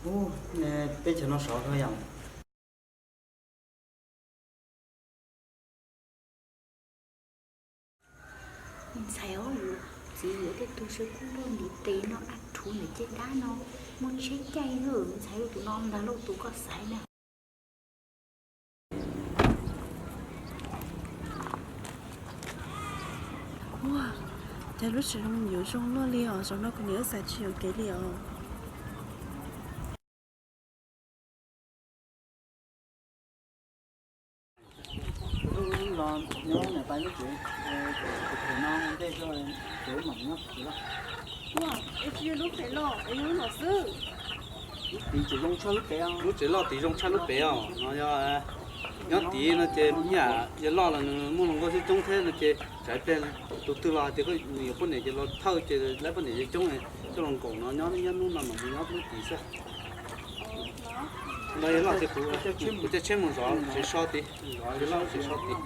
Ub, teb chaws no sov kawg yom. Ntxhais, txiv yuav tej tug sawv kub loj ntiv tes no, ab rhuv ntawm caj dab no, muaj tsheb caij, ntxhais, tus no ntag lauj, tus koj xaiv na. Ua cas lub tsev zoo yuav zoo luaj li os, zaum no kuv niam wb xav tsis yuav kev li os. Lub tsev loj tid zoo tshaj lub pem os no, yog nyob tid no ces ib yam yawg loj los nws muaj hluas nkauj coob thiab no ces tsam ib pliag tus twg los hais tias nws yuav poj niam ces los thawj ces laib poj niam coob coob coj los nkaum no nyob, nyob hnub no mas mus nyob hnub tid xwb. Ntawd yawg loj ces kuv, kuv caij tsheb mus zov tsev so tid, zov yawg loj tsev so tid.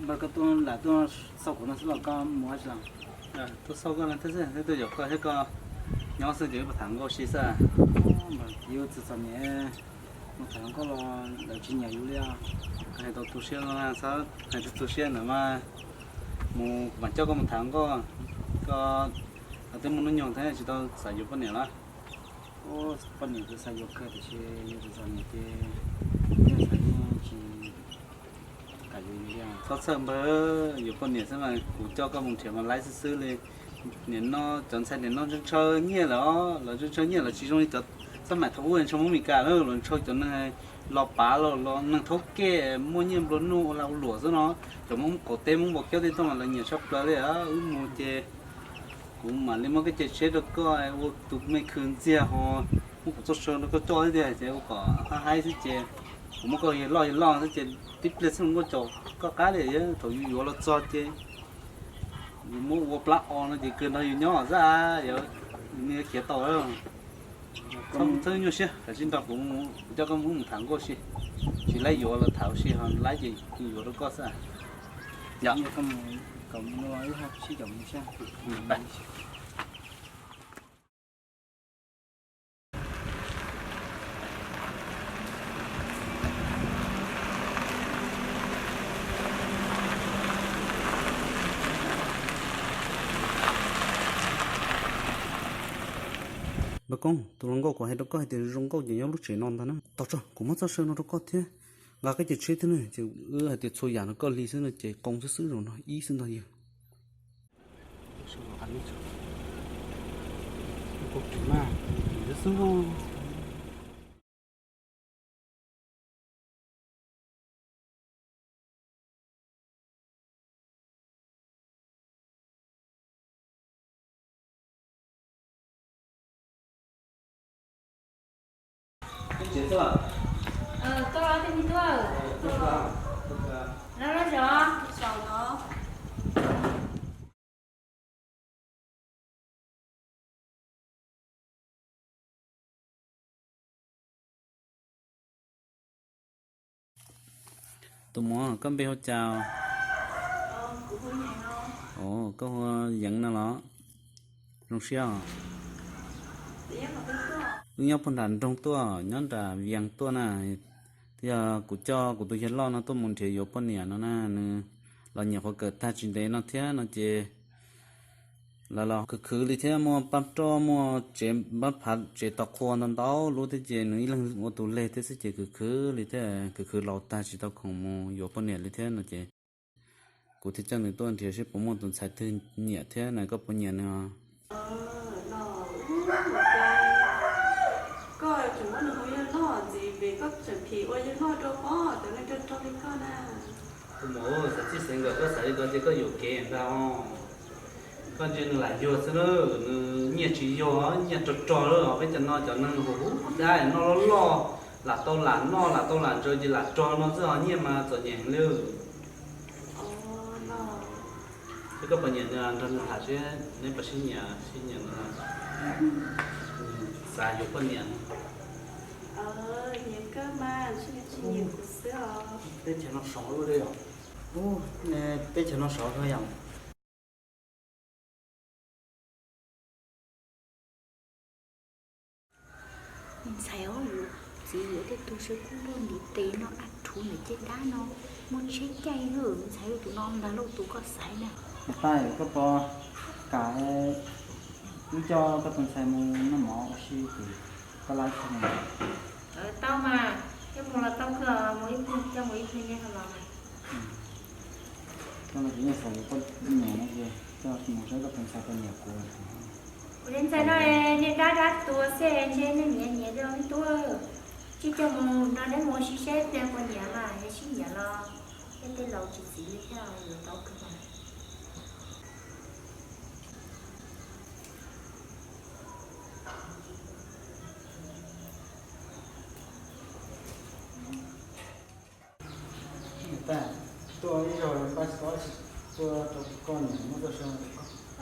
Npawg, koj tuaj lam tuaj xauj kuv no xwb los koj mus ua tsi? Tuaj xauj koj no thiab xwb, tuaj yuav koj thiab, koj nyob xwb ces wb tham nkauj si xwb. Yus txom txom nyem, mus tham nkauj los lawv tsis nyiam yus li os. Koj hais tau tu siab no, txhob hais tu siab ntawd mas, mus kuv mam coj koj mus tham nkauj. Koj twb muaj hnub nyoog thiab tsis tau xav yuav poj niam los? Poj niam kuv xav yuav kawg tiam sis yus txom txom nyem ces yeej xav yeej tsis kam yuav li. Txhob txhawj npawg, yuav poj niam xwb mas kuv coj koj mus nrhiav mas laib xwb xwb li. Nim no cov ntxhais nim no ntshaw ntshaw nyiaj lawm os, lawv ntshaw ntshaw nyiaj lawm tsis zoo li cov xab maim thaum ub ntshaw Hmoob Mes Kas lawm, lawv ntshaw cov neeg los pav los los neeg thaub kej muaj nyiaj nplua nuj ua lag ua luam xwb no. Cov Hmoob qaum teb Hmoob npau kiab tej tuaj mas lawv nyiam tshaj plaws li. Wb mus ces kuv mam li muab koj cais tsheb rau koj ua tus me khw ntxiag ho muab kuv txoj saw rau koj coj thiab tiag ces ua kom haib haib xwb ces kuv muab koj yawg loj yawg loj xwb ces tib pliag xwb los nkauj caum koj qab li. Thaum yus yuav los txog ces yus muab ua plab os no ces kawg nrog yus nyob xwb, yus khiav tau. Txhob nyuaj siab, kav tsij nrog kuv, kuv coj koj mus tham nkauj si, tsis laib yuav los tham ua si ho laib ces kuv yuav rau koj xwb. Npawg Koob, tus hluas nkauj kuv hais rau koj hais tias zoo nkauj ces nyob lub tsev no ntag na. Tos tso, kuv muab txoj saw no rau koj thiab, nqa koj cais tsheb thiab na, ces wb hais tias txhua yam no koj li xwb no ces qoo xwb xwb zaum no ib xwb ntag yawg. Tus muam, koj npe hu cas? Koj hu Yeev no los? Zoo siab os. Wb nyob puag nram nroog tuaj, nyob nram Vias tuaj na. Twb yog kuv coj kuv tus yawg loj no tuaj mus nrhiav yuav poj niam no na, nws los nyiam qhuav kawm tag tsis ntev no thiab no ces lawv los khwv khwv li thiab, muaj pab roj, muaj tsev pab phav, tsev tos qhua ntau ntau lub thiab ces nws ib leeg ua tus leg thiab xwb ces khwv khwv li thiab, khwv khwv laus tag tsis tau khoom mus yuav poj niam li thiab no ces Kuv thiaj coj nws tuaj nrhiav seb puas muaj tus ntxhais twg nyiam thiab na, koj puas nyiam nws os? Koj tseem muab nws hu yawg loj ntxiv vim koj tseem phim ua yawg loj rau pob, cov neeg rog rog li koj na. Tus muam, xav txij xav nkawm koj xav li ko ces koj yuam kev ntag os. Koj ntsia nws lam yuag xwb na, nws nyiaj tsis yog, nyiaj rog rog lawm. Peb cov no cov neeg huv huv dab no loj loj, lam tau lam noj lam tau lam ntsaws ces lam rog no xwb os, nyiaj mas txom nyem li. Koj puas nyiam nws, nrog nws tham seb neb puas sib nyiam, sib nyiam no. Xav yuav poj niam. Teb chaws no sov li os. Teb chaws no sov kawg yom. Ntxhais, txiv yuav tej tug saw kuj loj ntiv tes no, ab rhuv ntawm caj dab no, muaj tsheb caij, ntxhais yuav tus no ntag lauj, tus koj xaiv na. Tais, koj puas kam wb coj koj tus ntxhais mus noj mov ua si tim koj lab tshua? Tau mas, coj mus los tau kawg, mus ib pliag, coj mus ib pliag nyob los mas. Koj no kuv yeej xav yuav koj niam no ces coj mus saib koj tus ntxhais puas nyiam kuv. Kuv li ntxhais no niag dab dab tuag xwb, ntshe nej nyiam nyiam li me tub. Tsis coj mus nrog neb mus ua si seb neb puas nyiam mas, yog sib nyiam los neb tej laus tsis txim li thiab yuav tau kawg mas. Tuaj ib zaug npaj tsis tuaj rau koj niam muab tuaj saib.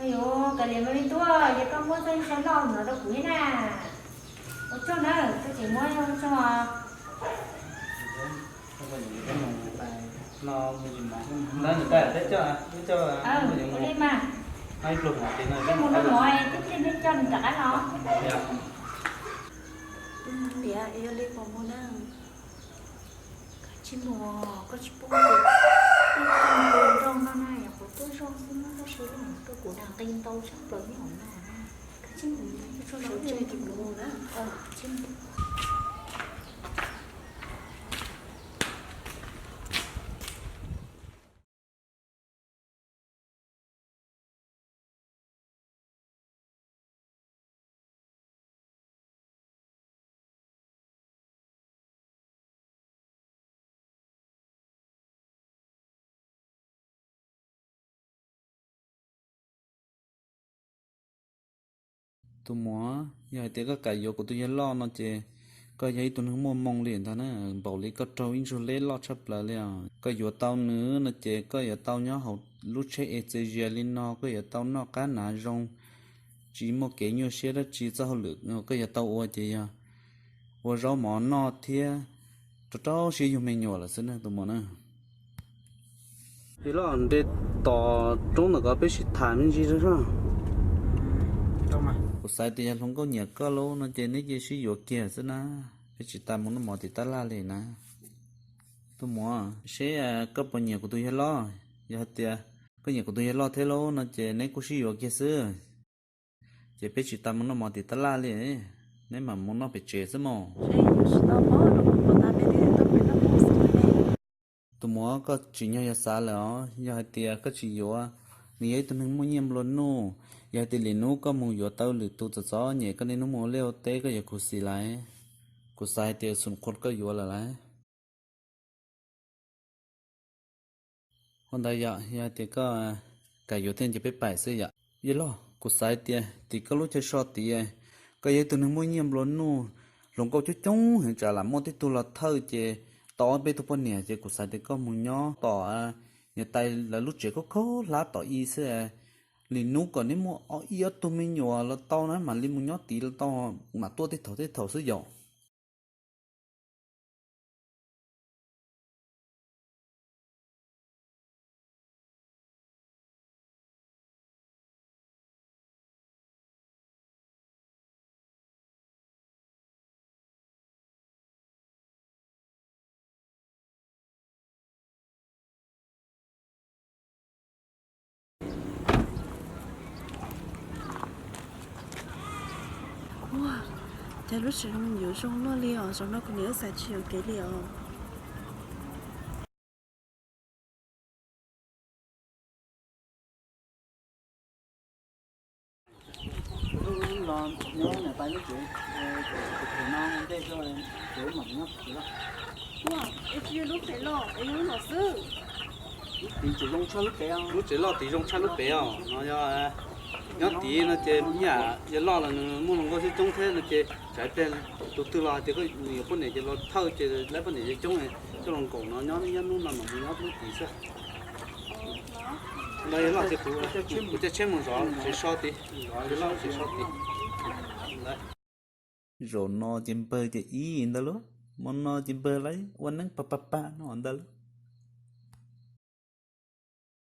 Ayu, kav liam mas me tub, ces koj muab txoj ib saib loj no rau kuv thiab na. Ua tsaug na, koj tseem muab ua tsaug. Ntawd nws tais peb coj, peb coj mus li mas. Ib pluag mov ces no, mus no mov, tib pliag peb coj nws rov qab los. Niam, yog li puas mus na? Koj tsis mus, koj tsis paub tias peb tuaj mus nrog no na, yog kuv tuaj zoj xwb no, tab sis yog koj kuv nag nqi ntau tshaj plaws nyob hauv no na. Koj tsis mus, koj tsis mus na. Tus muam, yog hais tias koj kam yuav kuv tus yawg loj no ces koj yog ib tug neeg muaj moo li ntag na, npaum li koj raug ib ntsug leb loj tshaj plaws li os. Koj yuav tau nws no ces koj yuav tau nyob hauv lub tsheb es txias zias li no, koj yuav tau noj qab hnav zoo, tsis muaj kev nyuaj siab dab tsi. Txoj hauj lwm koj yuav tau ua ces yog ua zaub mov noj thiab rau rau siab yug me nyuam lawm xwb na tus muam na. Yawg loj, nres tom roob ntawm ko peb sib tham me ntsis zog. Kuv xav tias yog hluas nkauj nyiam koj lauj no ces neb cia sib yuav kiag xwb na, peb tsis tas mus noj mov tim tab laj li na. Tus muam, seb koj puas nyiam kuv tus yawg loj? Yog hais tias koj nyiam kuv tus yawg loj thiab lauj no ces neb kuj sib yuav kiag xwb. Ces peb tsis tas mus noj mov tim tab laj li, neb mam mus noj pem tsev xwb mog. Tus muam, koj tsim nyog yog xav lawm os, yog hais tias koj tsis yuav, nws yog ib tug neeg muaj nyiaj nplua nuj. Yog hais tias lwm hnub koj mus yuav tau lwm tus txom txom nyem, koj niaj hnub mus ua liaj ua teb koj yuav khuv xim lawm. Kuv xav hais tias xum qhuav koj yuav lawm lauj. Ua ntawd yom, yog hais tias koj kam yuav thiab ces peb pais xwb yom. Yawg loj, kuv xav hais tias tim koj lub chaw so tid, koj yog ib tug neeg muaj nyiaj nplua nuj, hluas nkauj coob coob heev, tsam lam muaj tib tug los thawj ces tau ob peb tug poj niam, ces kuv xav tias koj mus nyob tom niam tais lawv lub tsev khaub khaub hlab tom ib xwb. Lwm hnub kom neb muaj ib ob tug me nyuam los tau na, mam li mus nyob tid los tau, mam tuaj tej thaum tej thaum xwb yom. Ua cas lub sij hawm yuav zoo luaj li os, zaum no kuv niam xav tsis yuav kev li os. Nyob ntawm pais lub tsev, tsev no ntej xwb, tsev mam nyob lawm. Ua, es tsis yog lub pem los, es yog lub no xwb. Lub tid tseem zoo tshaj lub pem os. Lub tsev loj tid zoo tshaj lub pem os. No yog, nyob tid no ces yam yawg loj los nws muaj hluas nkauj coob coob thiab no ces tsam ib pliag tus twg los hais tias nws yuav poj niam ces los thawj ces lawv poj niam coob coob coj los nkaum no nyob, nyob hnub no mam mus nyob lub tid xwb. Ntawd yawg loj ces kuv, kuv caij tsheb mus zov tsev so tid, zov yawg loj tsev so tid. Ntawd. Zaum no ces npawg ces ib ntawd lauj, hmo no ces npawg lawv ua neeb pag pag pag no ntawd lauj.